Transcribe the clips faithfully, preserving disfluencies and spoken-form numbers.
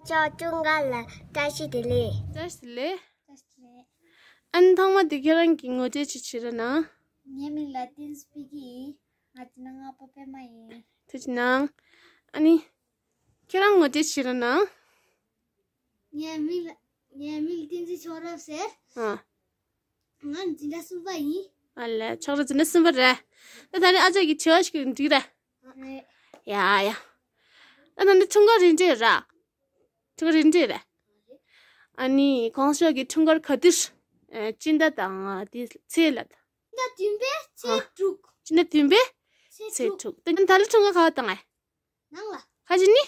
ཅོག་ཅུང་ག་ལ་བཀྲ་ཤིས་བདེ་ལེགས། བཀྲ་ཤིས་བདེ་ལེགས། བཀྲ་ཤིས་བདེ་ལེགས། ཨ་ནི་ཐོག་མ་དེ་ཁྱེད་རང་གི་ངོ་སྤྲོད་ཅིག་བྱེད་རོགས་གནང་། ངའི་མིང་ལ་བསྟན་འཛིན་པེ་ཀི་ཡིན། ང་འཛིན་གྲྭ་ལྔ་པ་པད་མ་ཡིན། ཐུགས་རྗེ་གནང་། ཨ་ནི་ཁྱེད་རང་ངོ་སྤྲོད་བྱེད་རོགས་གནང་། ངའི་མིང་ལ་ངའི་མིང་བསྟན་འཛིན་མཆོག་རབ་ཟེར། ཨ། ང་འཛིན་གྲྭ་གསུམ་པ་ཡིན། ཨ་ལས། མཆོག་རབ་འཛིན་གྲྭ་གསུམ་པ་རེད། ད་ད་ནི་ཨ་ཅག་གི་དྲི་བ་ཞིག་འདྲི་ར། རེད། ཡ་ཡ། ད་ད་ནི་འཁྲུངས་སྐར་རེད་འདྲ་ར། འཁྲུངས་སྐར་རེད་འདྲ་ར། ཨ་ནི་གོང་ས་མཆོག་གི་འཁྲུངས་སྐར་ག་དུས། ཨ། སྤྱི་ཟླ་དང་དེ་ཚེས་ལ། སྤྱི་ཟླ་བདུན་པའི་ཚེས་ཨ། དྲུག་སྤྱི་ཟླ་བདུན་པའི་ཚེས་ཚེས་དྲུག་དྲུག་ད་ད་ལོ་འཁྲུངས་སྐར་ག་བ་བཏང་ཨེ། ནང་ལ། ཁ་ཅིག་ནི།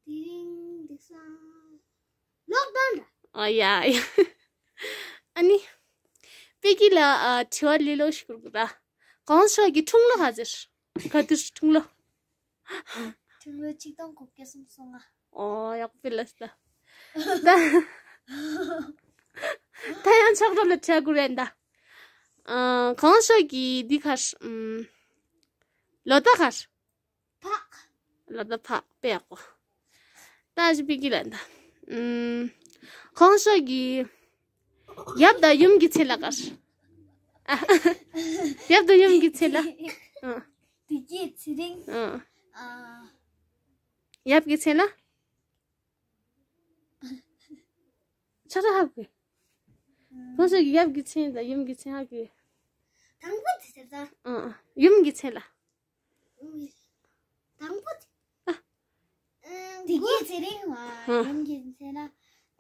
དེ་རིང་འདི་སང་། ལོག་ཏང་འདྲ། ཨ་ཡ་ཡ། ཨ་ནི། པེ་ཀི་ལ་ཨ་དྲི་བ་ལི་ལོ་ཞིག་བསྐུར་གི་ར། གོང་ས་མཆོག་གི་འཁྲུངས་ལོ་ག་ཚོད། ག་དུས་འཁྲུངས་ལོ། འཁྲུངས་ལོ་ཆིག་སྟོང་དགུ་བརྒྱ་སུམ་ཅུ་སོ་ལྔ། ཨོ་ཡག་པོ་ལ་ས། ད་ད་ཡང་ཆག་གྲབས་ལ་དྲི་བ་བསྐུར་རན་ད། ཨ་གོང་ས་མཆོག་གི་འདི་གར། ཨམ། ལོ་ཟླ་གར། ཕག་ལོ་ཟླ་ཕག་དཔེ་ཡག་པོ། ད་ཅི་པེ་ཀི་ལ་ད། ཨམ། གོང་ས་མཆོག་གི་ཡབ་དང་ཡུམ་གྱི་མཚན་ལ་ག་རེ། ཨ། ཡབ་དང་ཡུམ་གྱི་མཚན་ལ། ཨ། བདེ་སྐྱིད་ཚེ་རིང་། ཨ། ཨ། ཡབ་ཀྱི་མཚན་ལ། ཆ་ཚང་ཧ་གོ། གོང་ས་མཆོག་གི་ཡབ་ཀྱི་མཚན་དང་ཡུམ་གྱི་མཚན་ཧ་གོ། དང་པོ་དེ་ཟེར་ད། ཨ། ཡུམ་གྱི་མཚན་ལ། དང་པོ་དེ། ཨ། བདེ་སྐྱིད་ཚེ་རིང་བ། ཨ། ཡུམ་གྱི་མཚན་ལ།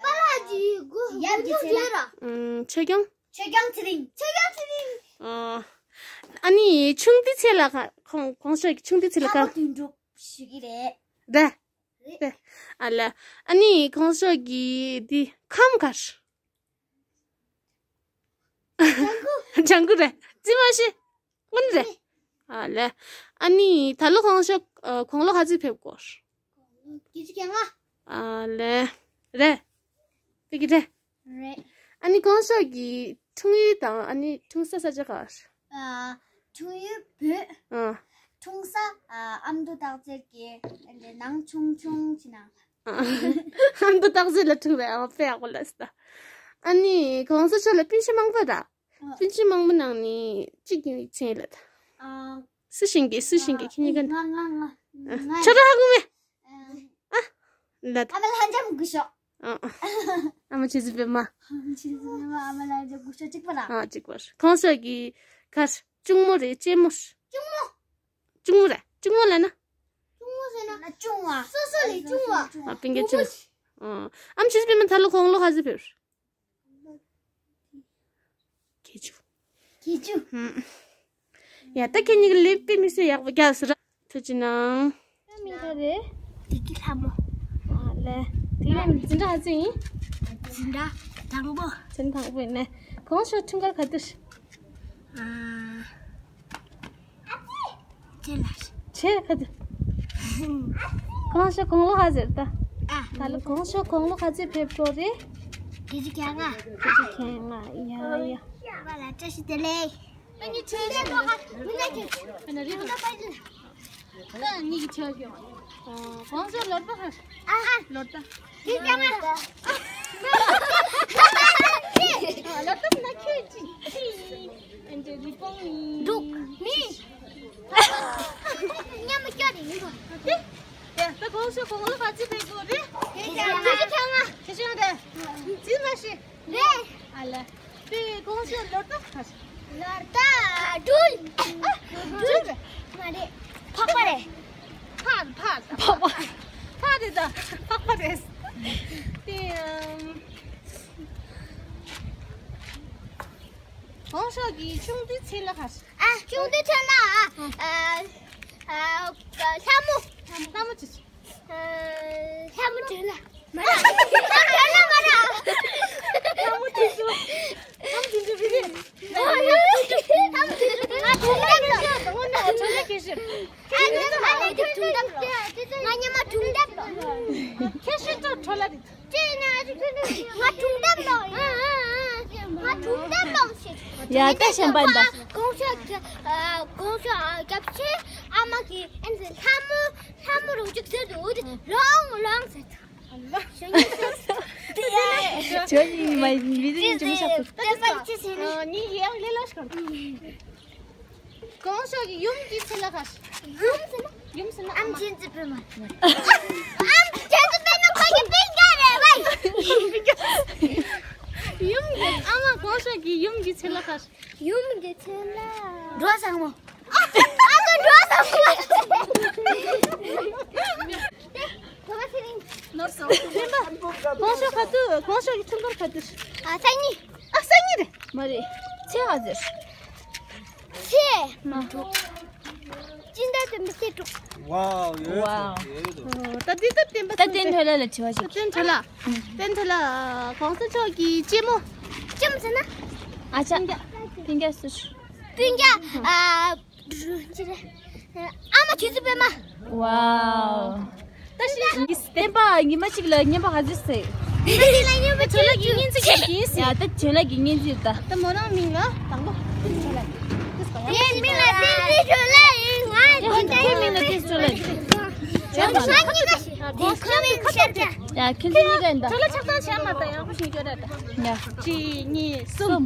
པཱ་ལགས་ཀྱི་མགོ་ཡབ་ཀྱི་མཚན་ལ། ཨ། ཆོས་སྐྱོང་། ཆོས་སྐྱོང་ཚེ་རིང་། ཆོས་སྐྱོང་ཚེ་རིང་། ཨ། ཨ་ནི་ཆུང་དུས་ཚེ་ལ་ག་གོང་གོང་ས་མཆོག་གི་ཆུང་དུས་ཚེ་ལ་ག་ལྷ་མོ་དོན་གྲུབ་ཞུ་གི་རེད། རེད། རེད། ཨ་ལ། ཨ་ནི་གོང་ས་མཆོག་གི་འདི་ཁམས་ག་རེ། ལྗང་གུ་རེད། རྩིས་མ་ཤེས། དངོས་གནས་རེད། ཨ་ལས། ཨ་ནི་ད་ལོ་གོང་ས་མཆོག་ཨ་དགུང་ལོ་ག་ཚོད་ཕེབས་དགོས། དགུང་ལོ་བརྒྱད་ཅུ་གྱ་ལྔ། ཨ་ལས། རེད། དེ་གི་རེད། རེད། ཨ་ནི་གོང་ས་མཆོག་གི་འཁྲུངས་ཡུལ་དང་ཨ་ནི་འཁྲུངས་ས་ས་ཆ་ག་རེ། ཨ། འཁྲུངས་ཡུལ་བོད། ཨ། འཁྲུངས་ས་ཨ་ཨ་མདོ་སྟག་འཚེར་གྱི་ནང་ཆུང་ཆུང་ཅིག་ནང་། ཨ། ཨ་མདོ་སྟག་འཚེར་ལ་འཁྲུངས་པའི་ཨ་མ་དཔེ་ཡག་པོ་ལ་ས། ཨ་ནི་གོང་ས་མཆོག་ལ་སྤུན་མཆེད་མང་པོ་ར། ཨ། སྤུན་མཆེད་མང་པོ་ནང་ནས་གཅིག་ཡིན་པའི་མཚན་ལ། ཨ། སུ་ཞིག་གི་སུ་ཞིག་གི་ཁྱེད་གཉིས་ཀ་ང་ང་ང་ང་ཁྱོད་རང་ཧ་གོ་མེད། ཨ། ལ་ད། ཨ་མ་ལྷ་ལྕམ་སྐུ་ཞབས། ཨ། ཨ་མ་ཆོས་སྲིད་པད་མ། ཆོས་སྲིད་པད་མ་ཨ་མ་ལྷ་ལྕམ་སྐུ་ཞབས་གཅིག་པ་ར། ཨ་གཅིག་པ་ར། གོང་ས་མཆོག་གི་གར་གཅུང་མོ་རེད་གཅེན་མོ་རེད། གཅུང་མོ། གཅུང་མོ་རེད། གཅུང་མོ་ལ་ན། གཅུང་མོ་ཟེར་ན་གཅུང་བ། སོ་སོ་ལས་གཅུང་བ། ཨ་སྤུན་ཀྱག་གཅུང་མོ། ཨ། ཨ་མ་ཆོས་སྲིད་པད་མ་ད་ལོ་དགུང་ལོ་ག་ཚོད་ཕེབས། བརྒྱད་ཅུ། བརྒྱད་ཅུ། ཧུམ། ཡ་ད་ཁྱེད་གཉིས་ཀྱི་ལེགས་པའི་མི་སེར་ཡག་པོ་རྒྱག་ཟེར། ཐུགས་རྗེ་གནང་། མིང་ག་རེད། བདེ་སྐྱིད་ལྷ་མོ། ཨ་ལས། དེ་ཡང་འཛིན་གྲྭ་ཧ་ཅང་ཡིན། འཛིན་གྲྭ་དང་པོ། འཛིན་དང་པོ་ཡིན་ནས། གོང་ས་མཆོག་འཁྲུངས་སྐར་ག་དུས། ཨ། ཆེ་ལ། ཆེ་ག་དུས། གོང་ས་མཆོག་དགུང་ལོ་ག་ཚོད་ད། ཨ། ད་ལོ་གོང་ས་མཆོག་དགུང་ལོ་ག་ཚོད་ཕེབས་དགོས་རེད། བརྒྱད་ཅུ་གྱ་ལྔ། བརྒྱད་ཅུ་གྱ་ལྔ། ཡ་ཡ། བ་ལ་བཀྲ་ཤིས་བདེ་ལེགས། ཨ་ནི་ཆོས་ཆོས་ཆོས་ཆོས་མི་འདྲ་ཁྱོད། མི་འདྲ་རེད་དོ། ད་ནི་གི་ཆོས་ཀྱི། ཨ། གོང་ས་མཆོག་ལོ་ཟླ་ག་རེ། ཨ། ལོ་ཟླ། དེ་ཀྱང་ང་། ལོ་ཟླ་ན་ཁྱོད་ཅི། ཨེ་འདྲ་རི་བོང་ཡིན། འདུག་མི། མཉམ་མི་སྐྱོ་རེད་མི་གོ། དེ། དེ་ད་གོང་ས་མཆོག་དགུང་ལོ་ག་ཚོད་ཕེབས་དགོས་རེད། དེ་ཀྱང་ང་། དེ་ཀྱང་ང་། དེ་ཀྱང་རེད། རྩིས་མ་ཤེས། རེད། ཨ་ལ། དེ་གོང་ས་མཆོག་ལོ་ཟླ་ག་རེ། ལོ་ཟླ་དྲུག་དྲུག་རེད། མ་རེད། ཕག་པ་རེད། ཕག་ཕག་ཕག་པ། ཕག་རེད་ད། ཕག་པ་རེད། དེ་ཨམ། གོང་ས་མཆོག་གི་ཆུང་དུས་ཚེ་ལ་ག་རེ། ཨ། ཆུང་དུས་ཚེ་ལ་ཨ་ཨ་ལྷ་མོ། ལྷ་མོ་ཅི། ལྷ་མོ་དྲན་ལ། མ་ར། ལྷ་མོ་དྲན་ལ་མ་ར། ལྷ་མོ་དྲན་ལ་བི་རི། ལྷ་མོ་དྲན་ལ་བི་རི། ང་སྒྲུང་འདེབས་ལ། ང་ནི་ཁྱོད་ལ་སྐད་ཆ། ཨ་ནི་ང་ནི་སྒྲུང་འདེབས་ལ། ང་ཉི་མ་སྒྲུང་འདེབས་ལ། ཁྱེད་ཤེས་ཏོ་ཁྲོ་ལ་རེད། ཅི་ནས་ང་སྒྲུང་འདེབས་ལ། ང་སྒྲུང་འདེབས་ལ་ཞེས། ཡ་ད་གཞན་པ་འདི། གོང་ས་གོང་ས་རྒྱབ་ཆེ་ཨ་མ་གི་ཨན་ཟེར་ལྷ་མོ་ལྷ་མོ་རུ་ཅིག་ཟེར་དུ་ལོང་ལོང་ཟེར། ཇོ་ཡིན་མ་ཡིན་མི་རིགས་ཅུང་ཞབས་ཏུ། ཏེ་པ་ཅི་ཟེར་ནི། ཨ་ནི་ཡང་ལེ་ལོ་ཤོར། གོང་ཞོག་གི་ཡུམ་གྱི་ཚེ་ལ་ཁ། ཡུམ་ཟེར་ན། ཡུམ་ཟེར་ན་ཨམ་ཆེན་ཙི་པེ་མ། ཨམ་ཆེན་ཙི་པེ་ན་ཁོ་གི་པིང་ཀ་རེད་བས། ཡུམ་གྱི་ཨ་མ། གོང་ཞོག་གི་ཡུམ་གྱི་ཚེ་ལ་ཁ། ཡུམ་གྱི་ཚེ་ལ། འགྲོ་བཟང་མོ། ཨ་ཙི་འགྲོ་བཟང་མོ། གོ་བ་ཚེ་རིང་ནོར་སོང་། གོང་ཞོག་ག་དུས། གོང་ཞོག་གི་འཁྲུངས་སྐར་ག་དུས། ཨ་སང་ཉིན། ཨ་སང་ཉིན་རེད། མ་རེད། ཚེས་ག་ཚོད། ཚེས་མ་དྲུག་སྤྱི་ཟླ་བདུན་པའི་ཚེས་དྲུག་ཝའོ། ཡོད་ཝའོ། ཡོད་འདུག་ད་འདི་ད་བསྟན་པ། ད་བསྟན་ཐོས་ལ་ལ་དྲི་བ་ཞིག་ད་བསྟན་ཐོས་ལ། བསྟན་ཐོས་ལ། གོང་ས་མཆོག་གི་གཅེན་མོ། གཅེན་མོ་ཟེར་ན། ཨ་ཅག་སྤུན་ཀྱག་སྤུན་ཀྱག་སུ། སྤུན་ཀྱག་ཨ། ཅི་རེད། ཨ་མ་ཆོས་སྲིད་པད་མ། ཝའོ། ད་ཤི་ཡིས་བསྟན་པ་ཉི་མ་གཅིག་ལ་རྔན་པ་ག་ཚོད་ཟེར། ད་ཤི་ལ་རྔན་པ་ཇོ་ལགས་ཀྱི་རྔན་ཚིག་ཅིག་ཡིན་ཟེར། ཡ་ད་ཇོ་ལགས་ཀྱི་རྔན་ཚིག་ད། ད་མོ་རང་མིང་ལ་དང་པོ་ཇོ་ལགས། ངའི་མིང་ལ་བསྟན་འཛིན་ཇོ་ལགས་ཡིན། ང་ཡ་ཁོ་ཚོའི་མིང་ལ་བསྟན་འཛིན་ཇོ་ལགས་ཡིན། ཇོ་ལགས་ང་གཉིས་ཀ་ཞིག་ཁོ་ཚོའི་མིང་ཁ་ཐོར་ཏེ། ཡ་ཁྱེད་ཚོ་གཉིས་ཀ་ཡིན་ད། ཇོ་ལགས་ཆགས་སྡང་བྱས་མ་ད། ཡག་པོ་ཞིག་སྐྱོར་ར་ད། ཡ། གཅིག་གཉིས་གསུམ།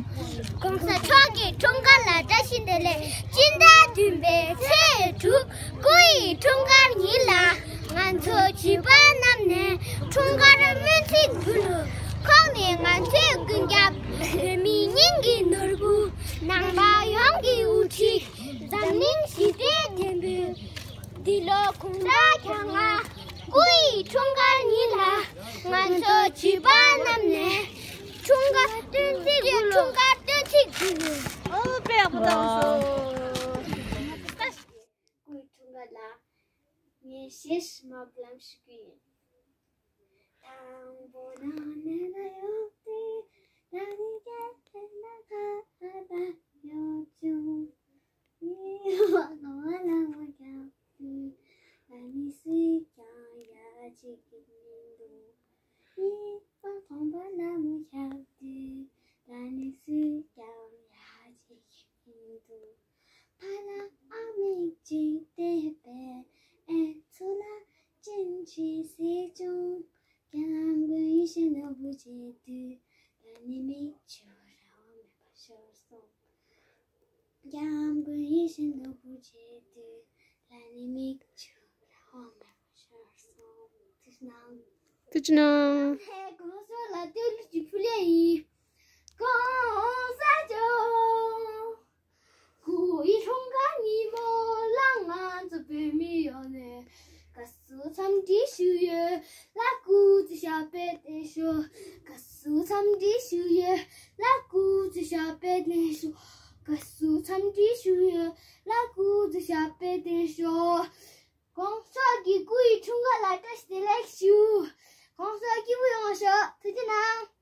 གོང་ས་མཆོག་གི་འཁྲུངས་སྐར་ལ་བཀྲ་ཤིས་བདེ་ལེགས། སྤྱི་ཟླ་བདུན་པའི་ཚེས་དྲུག་སྐུ་ཡི་འཁྲུངས་སྐར་ཉིན་ལ། ང་ཚོ་བྱིས་པ་རྣམས་ནས་འཁྲུངས་སྐར་སྨོན་ཚིག་འབུལ་ལོ། ཁོང་ནི་ང་ཚོའི་ཀུན་ཁྱབ་བོད་མིའི་སྙིང་གི་ནོར་བུ། ནང་པ་ཡོངས་ཀྱི་དབུ་ཁྲིད། འཛམ་གླིང་ཞི་བདེའི་དེད་དཔོན། འདི་ལོ་དགུང་གྲངས་བརྒྱ་ལྔ། སྐུ་ཡི་འཁྲུངས་སྐར་ཉིན་ལ། ང་ཚོ་བྱིས་པ་རྣམས་ནས་འཁྲུངས་སྐར་སྟོན་ཚིག་འཁྲུངས་སྐར་སྟོན་ཚིག་འབུལ་ལོ། ཨོ་དཔེ་ཡག་པོ་བཏང་སོང་། སྐུའི་འཁྲུངས་སྐར་ལ་ངས་གཞས་ཞིག་མར་པོ་ལམ་ཞུ་གི་ཡིན། དང་པོ་ན་ནས་ན་ཡོད་དེ། ན་ནི་ག་དེ་ན་ག་ཨ་ད་ཡོད་ཅུང་། ཡིན་བ་ནོ་བ་ལ་མོ་ཁྱབ་དུས། ད་ནི་སུས་ཀྱང་ཡ་གཅིག་གི་མི་འདུག་ཡིན་བ་གོམ་པ་ལ་མོ་ཁྱབ་དུས། ད་ནི་སུས་ཀྱང་ཡ་གཅིག་གི་མི་འདུག་ཕ་ལ་ཨ་མིག་ཅིག་བལྟས་པས། ཨེ་ཚུ་ལ་ཅིན་ཅི་སི་ཅུང་། སྐྱབས་མགོན་ཡིད་བཞིན་ནོར་བུ་མཇལ་དུས། ད་ནི་མིག་ཆུ་རང་མེད་པར་ཤོར་སོང་། སྐྱབས་མགོན་ཡིད་བཞིན་ནོར་བུ་མཇལ་དུས། ད་ནི་མིག་ཆུ་རང་མེད་པར་ཤོར་སོང་། ཐུགས་རྗེ་གནང་། ཐུགས་རྗེ་གནང་། ཧེ་གོང་ས་ལ་སྟོན་ལུགས་ཀྱི་ཕུལ་ཡས་ཡིན། གོང་ས་མཆོག་སྐུ་ཡི་འཁྲུངས་སྐར་ཉིན་མོ་ལ་ང་ཚོ་བོད་མི་ཡོངས་ནས་དགའ་བསུ་འཚམས་འདྲི་ཞུ་ཡོད། ལ་སྐུ་ཚེ་ཞབས་པད་བརྟན་ཤོག་དགའ་བསུ་འཚམས་འདྲི་ཞུ་ཡོད། ལ་སྐུ་ཚེ་ཞབས་པད་བརྟན་ཤོག་དགའ་བསུ་འཚམས་འདྲི་ཞུ་ཡོད། ལ་སྐུ་ཚེ་ཞབས་པད་བརྟན་ཤོག་གོང་ས་མཆོག་གི་སྐུ་ཡི་འཁྲུངས་སྐར་ལ་བཀྲ་ཤིས་བདེ་ལེགས་ཞུ། གོང་ས་སྐྱིད་པོ་ཡོང་བ་ཤོག་ཐུགས་རྗེ་གནང་།